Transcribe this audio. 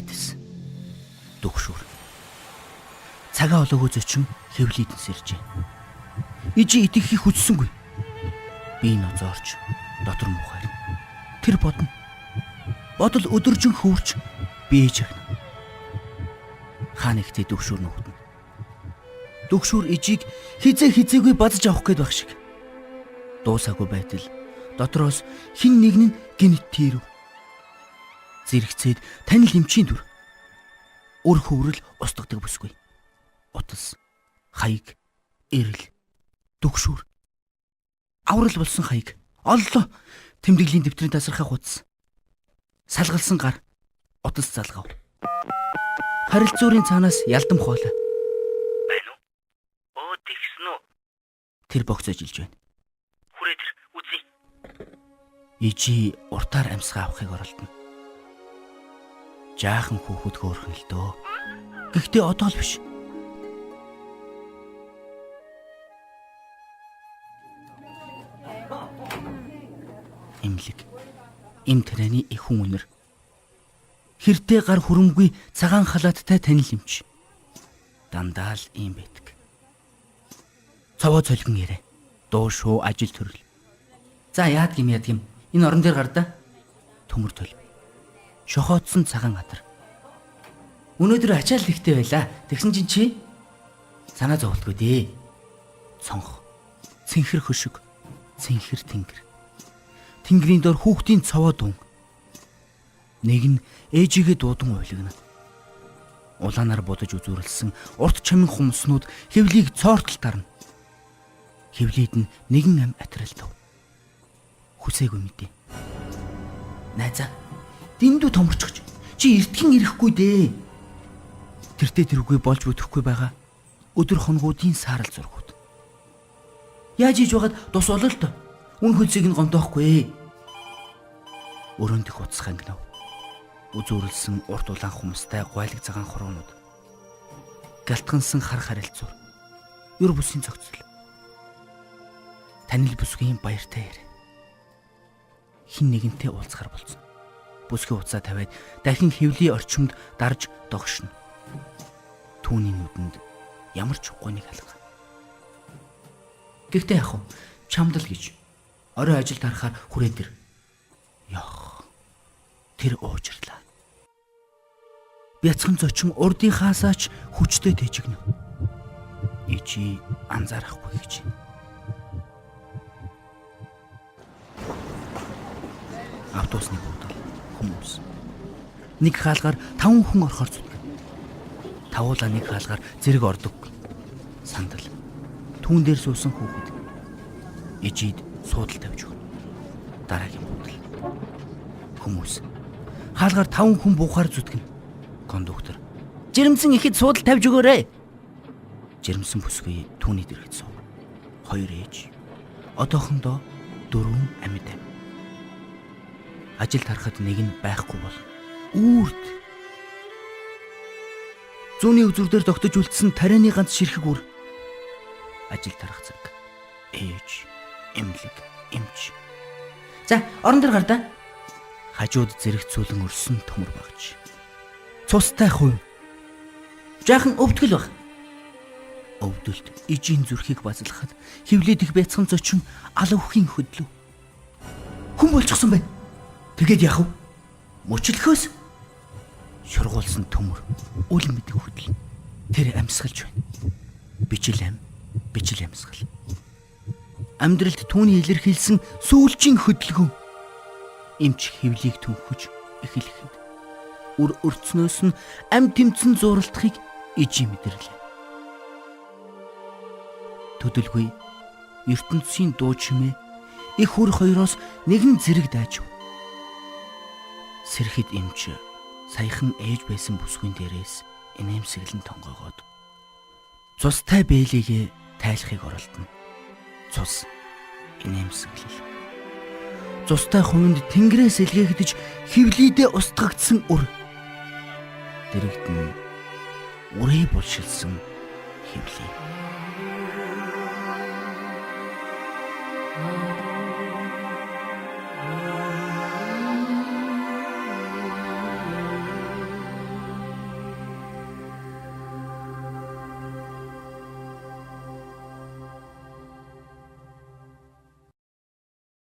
Айдас. Дүгшүүр. Цагаа олоогүй зочин хэвлийдэн сэржээ. Ижи итгэхийг хүссэнгүй. Би нозоорч дотор мухаар. Тэр бодно. Бодол өдөржин хөвөрч бие чагна. Хаа нэгтээ дүгшүүр нүгдэнэ. Дүгшүүр ижийг хизээ хизээгүй базаж авах гээд байх шиг. Дуусаагүй байтал дотроос хин нэг нь гинт тийрв. Зэрэгцээд танил эмчийн дүр. Өр хөврөл устгадаг бүсгүй. Утас, хаяг, эрэл, дүгшүүр. Аврал болсон хаяг. Оллоо. Тэмдэглэлийн дэвтрийн тасархай хуудас. Салгалсан гар. Утас залгав. Харилцуурын цаанаас ялдам хоолой. Байна уу? Өө тэгсэн үү? Тэр богц ажиллаж байна. Хүрээ тэр үзье. Ижи уртаар амьсгаа авахыг оролдоно. Жаахан хүүхэд хөөрхөн л дөө. Гэхдээ одоо л биш. Эмнэлэг. Эм тарианы их хүн үнэр. Хэртэ гар хүрэмгүй цагаан халааттай танил эмч. Дандаа л ийм байдаг. Цовоо цолгон яриа. Дуу шуу ажил төрөл. За яад гим яад гим. Энэ орон дээр гардаа. Төмөр төл. Шохоодсон цагаан адар. Өнөөдөр ачаал ихтэй байлаа. Тэгсэн чинь чи санаа зовлтгүй дээ. Цонх. Цэнхэр хөшиг. Цэнхэр тэнгэр. Тэнгэрийн дор хүүхдийн цовоо дуун. Нэг нь ээжигээ дуудан уйлгана. Улаанаар будаж үзүүрэлсэн урт чамин хумснууд хэвлийг цоортол дарна. Хэвлийд нь нэгэн ам атиралдав. Хүсээгүй мэдээ. Найзаа, дэндүү томорчгож чи эртхэн ирэхгүй дээ. Тэртээ тэргүй болж бүтэхгүй байгаа өдөр хоногуудын саарал зургууд. Яаж хийж байгаад тус болол тоо. Үн хөлсийг нь гомдоохгүй. Өрөөндөх утас хангинав. Үзүүрэлсэн урт улаан хумстай гуайлаг цагаан хуруунууд. Галтгансан хар харилцуур. Юр бүсийн зохицол. Танил бүсгийн баяртай яриа. Хин нэгэнтэй уулзахар болцсон. Бүсгүй уцаа тавиад дахин хэвлийн орчимд дарж догшно. Түүний нүдэнд ямар ч гуниг алга. Гэхдээ яах вэ? Чамд л гэж. Орой ажилд харахаар хүрээд ир. Ёх. Тэр уучрлаа. Бяцхан зочин урдынхаасаа ч хүчтэй тэжигнэ. Ижи анзаарахгүй гэж. Автобусны буудал хүмүүс. Нэг хаалгаар 5 хүн орохоор зүтгэв. Тавуулаа нэг хаалгаар зэрэг ордог. Сандал. Түүн дээр суусан хүүхэд. Ижид суудал тавьж өгнө. Дараагийн буудал. Хүмүүс. Хаалгаар 5 хүн буухаар зүтгэнэ. Кондуктор. Жирэмсэн ихэд суудал тавьж өгөөрэй. Жирэмсэн бүсгүй түүний дэргэд суув. 2 ээж. Одоохондоо 4 амьд ам. Ажилд харахад нэг нь байхгүй бол үүрт. Зүүнний үзүр дээр тогтож үлдсэн тарианы ганц ширхэг үр. Ажилд харах цаг. Ээж, эмнэлэг, эмч. За, орон дээр гардаа. Хажууд зэрэгцүүлэн өрсөн төмөр багж. Цустай хувь. Жаахан өвдгөл баг. Өвдөлт ижийн зүрхийг базлахад хэвлээд их бяцхан зочин алавхийн хөдлөв. Хүн болчихсон байна. Тэгээд яах вэ? Мөчлөхөөс шургуулсан төмөр үл мэдэх хөдөл. Тэр амьсгалж байна. Бичил ам, бичил амьсгал. Амьдралд түүний илэрхийлсэн сүүлчийн хөдөлгөөн. Эмч хэвлийг түнхэж эхлэхэд үр өрцнөөс нь ам тэмцэн зууралтахыг ижи мэдэрлээ. Төдөлгүй ертөнцийн дуу чимээ их үр хоёроос нэгэн зэрэг даажив. Сэрхэд эмч саяхан ээж байсан бүсгүйн дээрээс инээмсэглэн тонгоогоод цустай бээлийгээ тайлахыг оролдоно. Цус инээмсэглэл. Цустай хувинд тэнгэрээс илгээгдэж хэвлийдээ устгагдсан үр. Дэрэгдэн үрээ булшилсан хэвлий.